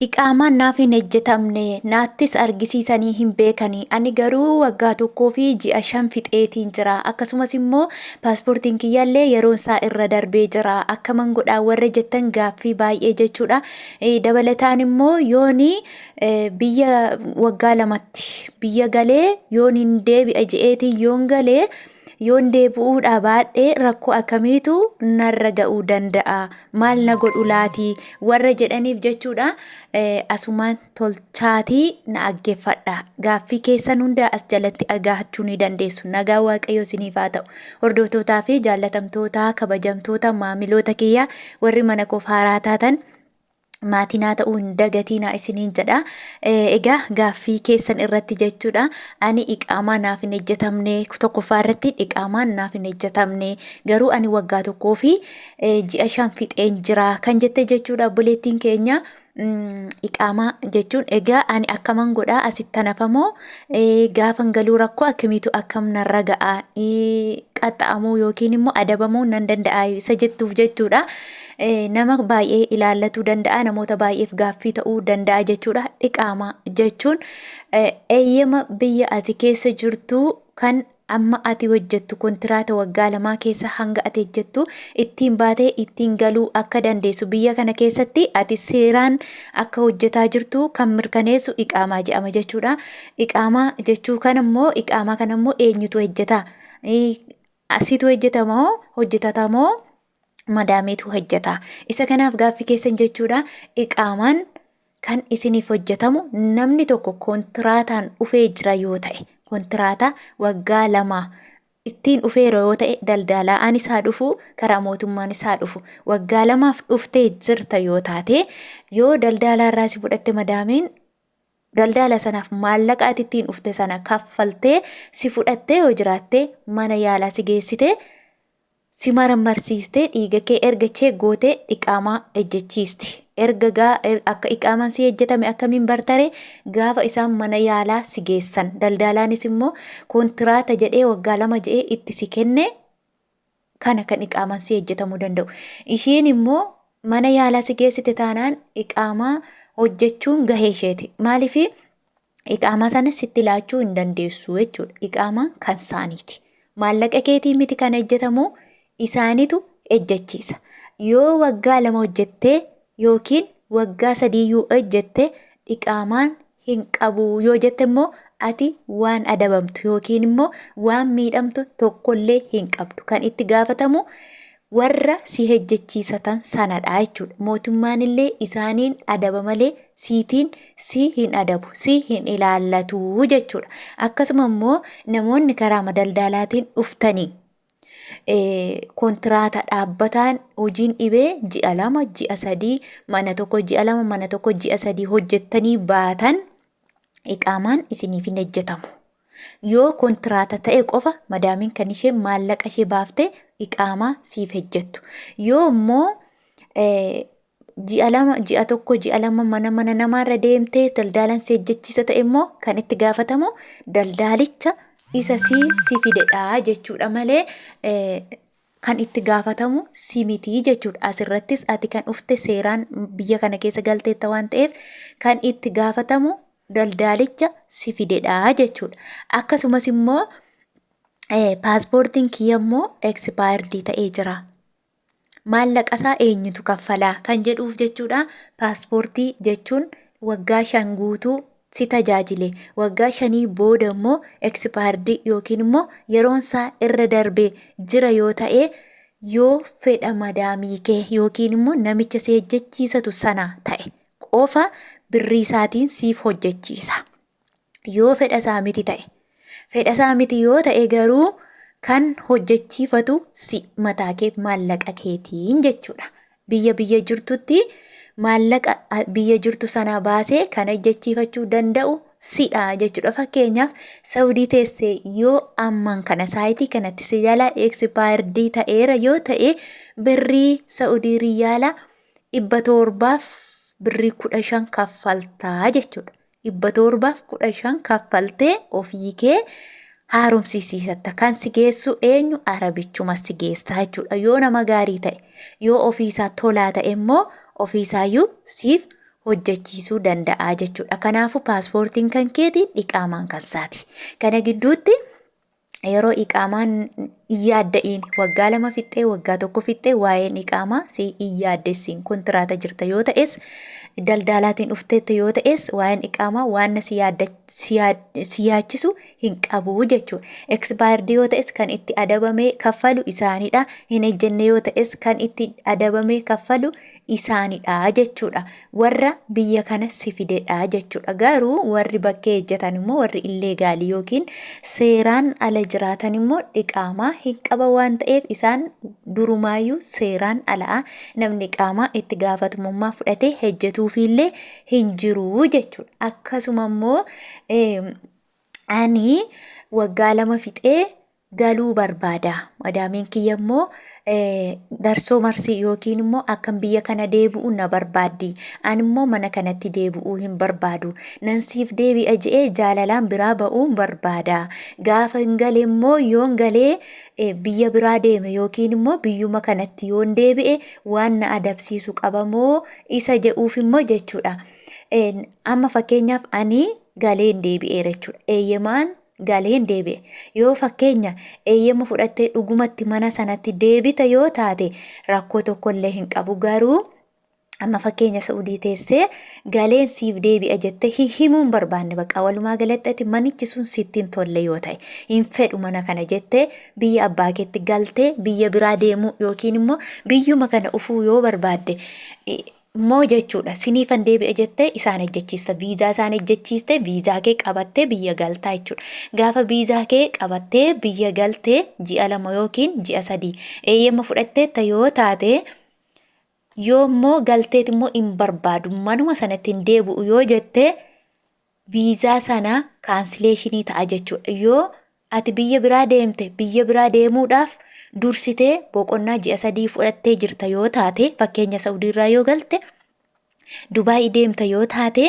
Iqaamaan naaf hin ejjetamne, naattis argisiisanii hin beekani. Ani garuu waggaa tokkoo fi ji'a 5 fixeetiin jira. Akkasumas immoo paaspoortiin kiyyallee yeroon isaa irra darbee jira. Akkaman godhaa warra jettan gaaffii baay'ee jechuudha. Dabalataan immoo yooni biyya waggaa lamatti biyya galee yoon hin deebi'a je'eetiin yoon galee yoon deebi'uudhaa baadhe rakkoo akkamiitu narra ga'uu danda'a? Maal na godhu laati? Warra jedhaniif jechuudha. Asumaan tolchaatii na aggeeffadha. Gaaffii keessan hunda as jalatti agaachuu ni dandeessu. Nagaa Waaqayyoo isiniif haa ta'u. Hordoftootaa fi jaallatamtoota, kabajamtoota, maamiloota kiyya warri mana koof haaraa taatan maatii naa ta'uu hin dagatiinaa isiniin jedha. Egaa gaaffii keessan irratti jechuudha. Ani iqaamaa naaf hin ejjetamne tokkoffaa irratti iqaamaan naaf hin ejjetamne garuu ani waggaa tokkoo fi ji'a 5 fixeen jira kan jette jechuudha obboleettiin keenya. Iqaamaa jechuun egaa ani akkaman godhaa asitti hanafamoo gaafan galuu rakkoo akkamiitu akkam narra ga'a qaxxa'amuu yookiin immoo adabamuu nan danda'a isa jettuuf jechuudha. Nama baay'ee ilaallatuu danda'a namoota baay'eef gaaffii ta'uu danda'a jechuudha. Iqaamaa jechuun eeyyama biyya ati keessa jirtu kan amma ati hojjettu kontiraata waggaa lamaa keessa hanga ati hojjettu ittiin baatee ittiin galuu akka dandeessu biyya kana keessatti ati seeraan akka hojjetaa jirtu kan mirkaneessu iqaamaa jedhama jechuudha. Iqaamaa jechuu kan immoo iqaamaa kana immoo eenyutu hojjeta? Asitu hojjeta moo hojjetata moo madaamiitu hojjeta? Isa kanaaf gaaffii keessan jechuudha. Iqaamaan kan isiniif hojjetamu namni tokko kontiraataan dhufee jira yoo ta'e kontiraata waggaa lamaa ittiin dhufeera yoo ta'e daldaala'aan isaa dhufu karaa mootummaan isaa dhufu waggaa lamaaf dhuftee jirta yoo taate yoo daldaalaa irraa si fudhatte madaamiin daldaala sanaaf maallaqa ati ittiin dhufte sana kaffaltee si fudhattee yoo jiraatte mana yaalaa si geessite si marammarsiistee dhiiga kee erga check gootee iqaamaa ejjechiisti. Erga gaa akka iqaamaan si ejjetame akkamiin bartare gaafa isaan mana yaalaa si geessan. Daldaalaanis immoo kontiraata jedhee waggaa lama jedhee itti si kenne kana kan iqaamaan si ejjetamuu danda'u. Ishiin immoo mana yaalaa si geessite taanaan iqaamaa hojjechuun gahee isheeti. Maaliif Iqaamaa sana sitti laachuu hin dandeessu jechuudha. Iqaamaan kan isaaniiti. Maallaqa keetii miti kan ejjetamu isaanitu ejjechiisa. Yoo waggaa lama hojjettee yookiin waggaa sadiiyyuu ejjette iqaamaan hin qabu yoo jette immoo ati waan adabamtu yookiin immoo waan miidhamtu tokkollee hin qabdu. Kan itti gaafatamu warra si hejjechiisatan sanadha jechuudha. Mootummaan illee isaaniin adaba malee siitiin si hin adabu, si hin ilaallatu jechuudha. Akkasuma immoo namoonni karaa madaldaalaatiin dhuftanii kontiraata dhaabbataan hojiin dhibee ji'a 2, ji'a 3, mana tokko ji'a 2, mana tokko ji'a 3 hojjettanii baatan iqaamaan isiniif hin hojjetamu. Yoo kontiraata ta'e qofa madaamiin kan ishee maallaqa ishee baaftee iqaamaa siif hojjettu. Yoo immoo ji'a 2, ji'a 1, ji'a 2 mana mana namaarra deemtee daldaalaan si hojjechiisa ta'e immoo kan itti gaafatamu daldaalicha isa si si fidedha jechuudha malee kan itti gaafatamu si miti jechuudha. Asirrattis ati kan dhufte seeraan biyya kana keessa galteetta waan ta'eef kan itti gaafatamu daldaalicha si fidedha jechuudha. Akkasumas immoo paaspoortiin kiyya immoo eksipaayirdii ta'ee jira. Maallaqa isaa eenyutu kaffalaa kan jedhuuf jechuudha. Paaspoortii jechuun waggaa 5 guutuu si tajaajile waggaa shanii booda immoo expired yookiin immoo yeroon isaa irra darbe jira yoo ta'e yoo fedha madaamii kee yookiin immoo namicha si hojjechiisatu sana ta'e qofa birrii isaatiin siif hojjechiisa. Yoo fedha isaa miti ta'e. Fedha isaa miti yoo ta'e garuu kan hojjechiifatu si mataa kee maallaqa keetiin jechuudha. Biyya biyya jirtutti maallaqa biyya jirtu sanaa baasee kan hojjechiifachuu danda'u sidha jechuudha. Fakkeenyaaf Saudii teessee yoo ammaan kana saayitii kanatti si jala eksipaayirdii ta'eera yoo ta'e birrii Saudii riyaala 700f birrii 15 kaffaltaa jechuudha. 715 kaffaltee ofii kee haaromsiisiisatta. Kan si geessu eenyu? Arabichuma si geessa jechuudha. Yoo nama gaarii ta'e, yoo ofiisaa tolaa ta'e immoo ofiisaayyuu siif hojjechiisuu danda'a jechuudha. Kanaafuu paaspoortiin kan keeti iqaamaan kan saati. Kana gidduutti yeroo iqaamaan hin yaadda'iin waggaa 2 fixxee waggaa 1 fixxee waa'een iqaamaa si hin yaaddessiin kontiraata jirta yoo ta'es daldaalaatiin dhufteetta yoo ta'es waa'een iqaamaa waan si yaachisu hin qabu jechuudha. Expired yoo ta'es kan itti adabamee kaffalu isaanidha. Hin ejjenne yoo ta'es kan itti adabamee kaffalu isaanidha jechuudha. Warra biyya kana si fidedha jechuudha. Garuu warri bakkee ejjetan immoo warri illeegaalii yookiin seeraan ala jiraatan immoo iqaamaa hin qaban waan ta'eef isaan durumaayyuu seeraan alaa namni iqaamaa itti gaafatamummaa fudhatee hejjetuufiillee hin jiru jechuudha. Akkasuma immoo ani waggaa 2 fixee galuu barbaada. Madaamiin kiyya immoo darsoo marsii yookiin immoo akkan biyya kana deebi'u na barbaaddi. Ani immoo mana kanatti deebi'uu hin barbaadu. Nan siif deebi'a je'ee jaalalaan biraa ba'uun barbaada. Gaafa hin gale immoo yoon galee biyya biraa deeme yookiin immoo biyyuma kanatti yoon deebi'e waan na adabsiisu qabamoo isa je'uuf immoo jechuudha. Amma fakkeenyaaf ani galeen deebi'eera jechuudha. Eeyyemaan galeen deebi'e. Yoo fakkeenya eeyyama fudhattee dhugumatti mana sanatti deebita yoo taate rakkoo tokkollee hin qabu. Garuu amma fakkeenya Sa'udii teessee galeen siif deebi'a jettee himuu hin barbaanne bakka walumaa galatti ati manichi sun sitti hin tolle yoo ta'e hin fedhu mana kana jettee biyya abbaa keetti galtee biyya biraa deemuu yookiin immoo biyyuma kana ufuu yoo barbaadde immoo jechuudha siniifan deebi'a jettee isaan ejjechiista viizaa isaan ejjechiiste viizaa kee qabattee biyya galtaa jechuudha gaafa viizaa kee qabattee biyya galtee ji'a 2 yookiin ji'a 3 eeyyama fudhatteetta yoo taate yoo immoo galteet immoo hin barbaadu manuma sanatti hin deebi'u yoo jette viizaa sana kaansileeshinii ta'a jechuudha. Yoo ati biyya biraa deemte biyya biraa deemuudhaaf dursitee boqonnaa ji'a 3 fudhattee jirta yoo taate fakkeenya Saudiirraa yoo galte Dubaay deemta yoo taate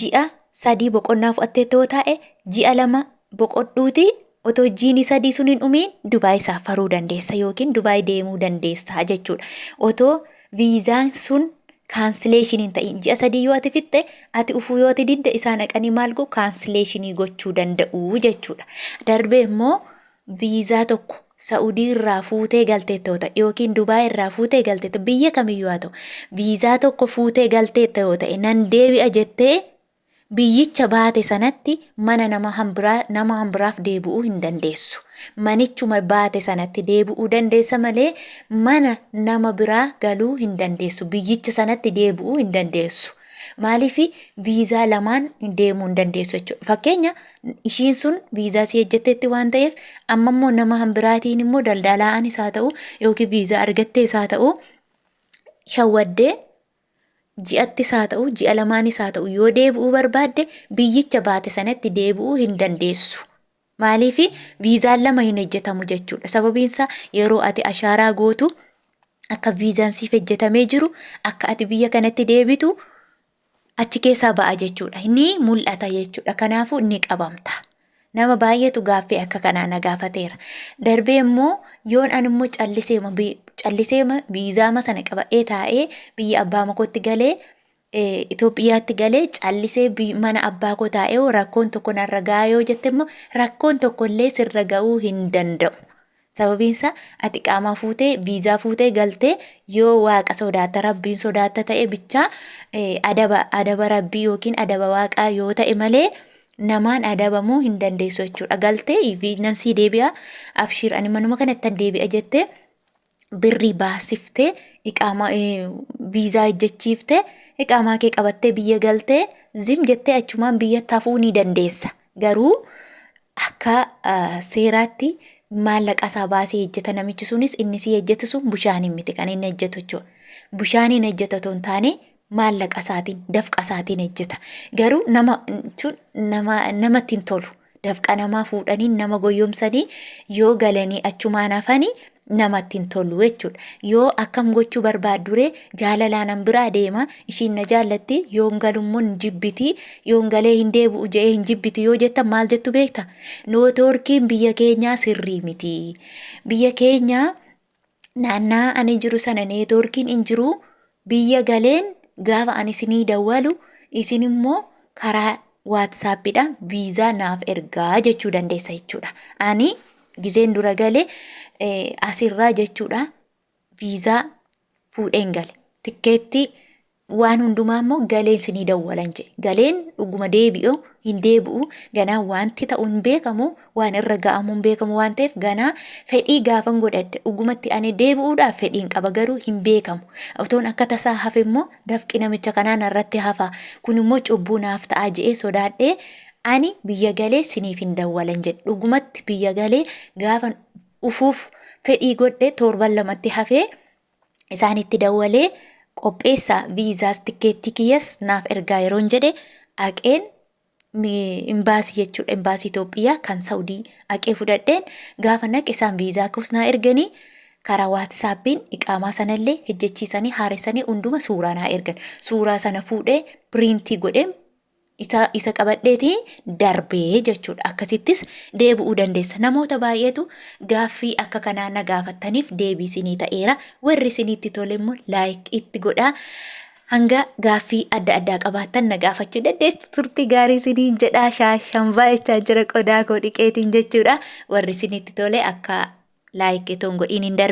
ji'a 3 boqonnaa fudhattee yoo taa'e ji'a 2 boqodhuuti otoo jiini 3 sun hin dhumiin Dubaay saaffaruu dandeessa yookiin Dubaay deemuu dandeessa jechuudha. Otoo viizaan sun kaansileeshinii hin ta'in ji'a 3 yoo ati fixxe ati ufuu yoo ati didde isaan dhaqanii maal godhu kaansileeshinii gochuu danda'u jechuudha. Darbee immoo viizaa tokko Sa'udii irraa fuutee galteetta yoo ta'e yookiin Dubaay irraa fuutee galteetta biyya kamiyyuu haa ta'u viizaa tokko fuutee galteetta yoo ta'e nan deebi'a jettee Biyyicha baate sanatti mana nama hambiraa nama hambiraaf deebi'uu hin dandeessu. Manichuma baate sanatti deebi'uu dandeessa malee mana nama biraa galuu hin dandeessu. Biyyicha sanatti deebi'uu hin dandeessu. Maaliif viizaa lamaan deemuu hin dandeessu jechuudha. Fakkeenya ishiin sun viizaa si ejjetteetti waan ta'eef amma immoo nama hambiraatiin immoo daldalaa'anis haa ta'u yookiin viizaa argattees haa ta'u shawwaddee ji'attis haa ta'u ji'a lamaanis haa ta'u yoo deebi'uu barbaadde biyyicha baate sanatti deebi'uu hin dandeessu. Maaliif viizaan lama hin hojjetamu jechuudha. Sababiin isaa yeroo ati ashaaraa gootu akka viizaan siif hojjetamee jiru akka ati biyya kanatti deebitu achi keessaa ba'a jechuudha. Ni mul'ata jechuudha. Kanaafuu ni qabamta. Nama baay'eetu gaaffii akka kanaa na gaafateera. Darbee immoo yoon ani immoo calliseema calliseema viizaama sana qabadhee taa'ee biyya abbaa makootti galee Itoophiyaatti galee callisee mana abbaa koo taa'ee hoo rakkoon tokko narra ga'a yoo jette immoo rakkoon tokko illee sirra ga'uu hin danda'u. Sababiin isaa ati qaamaa fuutee viizaa fuutee galtee yoo waaqa sodaatta rabbiin sodaatta ta'e bichaa adaba adaba rabbii yookiin adaba waaqaa yoo ta'e malee namaan adabamuu hin dandeessu jechuudha. Galtee nan sii deebi'a abshiir ani manuma kanattan deebi'a jettee birrii baasiftee iqaamaa viizaa hojjechiiftee iqaamaa kee qabattee biyya galtee zim jettee achumaan biyyatti hafuu ni dandeessa. Garuu akka seeraatti maallaqa isaa baasee hojjeta namichi sunis inni sii hojjetu sun bishaaniin miti kan inni hojjetu jechuudha. Bishaaniin hojjeta otoo hin taane maallaqa isaatiin dafqa isaatiin hojjeta. Garuu nama jechuun nama namatti hin tolu. Dafqa namaa fuudhanii nama goyyomsanii yoo galanii achumaan hafanii namatti hin tolu jechuudha. Yoo akkam gochuu barbaadduree jaalalaan an biraa deema ishiin na jaallatti yoon galummoo hin jibbiti yoon galee hin deebi'u je'ee hin jibbiti yoo jettan maal jettu beekta? Nootoorkiin biyya keenyaa sirrii miti. Biyya keenya naannaa ani jiru sana neetoorkiin hin jiru biyya galeen Gaafa ani isinii dawwalu isin immoo karaa waatsaappiidhaan viizaa naaf ergaa jechuu dandeessa jechuudha. Ani gizeen dura gale asirraa jechuudha viizaa fuudheen gale. Tikkeettii waan hundumaa immoo galeen isinii dawwalan jedhe. Galeen dhuguma deebi'u hin deebi'u, ganaa wanti ta'u hin beekamu, waan irra ga'amu hin beekamu waan ta'eef, ganaa fedhii gaafan godhadhe dhugumatti ani deebi'uudhaaf fedhiin qaba, garuu hin beekamu. Otoon akka tasaa hafe immoo dafqi namicha kanaa narratti hafa. Kun immoo cubbuu naaf ta'a je'ee sodaadhee ani biyya galee siniif hin dawwalan jedhe. Dhugumatti biyya galee gaafa ufuuf fedhii godhe torban lamatti hafee isaanitti dawwalee, qopheessaa viizaas tikkeettii kiyyas naaf ergaa yeroon jedhe, aqeen imbaasii jechuudha, imbaasii Itoophiyaa kan Saudii aqee fudhadheen. Gaafa naqe isaan viizaa koos naa erganii, karaa waatsaappiin iqaamaa sanallee hojjechiisanii haaressanii hunduma suuraa naa ergan. Suuraa sana fuudhee piriintii godhee isa qabadheetii darbee jechuudha. Akkasittis deebi'uu dandeessa. Namoota baay'eetu gaaffii akka kanaa na gaafattaniif deebii isinii ta'eera. Warri isinitti tole immoo like itti godhaa. Hanga gaaffii adda addaa qabaattan na gaafachuu dandeessu. Turtii gaarii isiniin jedhaa, shaashan baay'achaa jira qodaa koo dhiqeetiin jechuudha. Warri isinitti tole akka like toon godhiin hin darbe.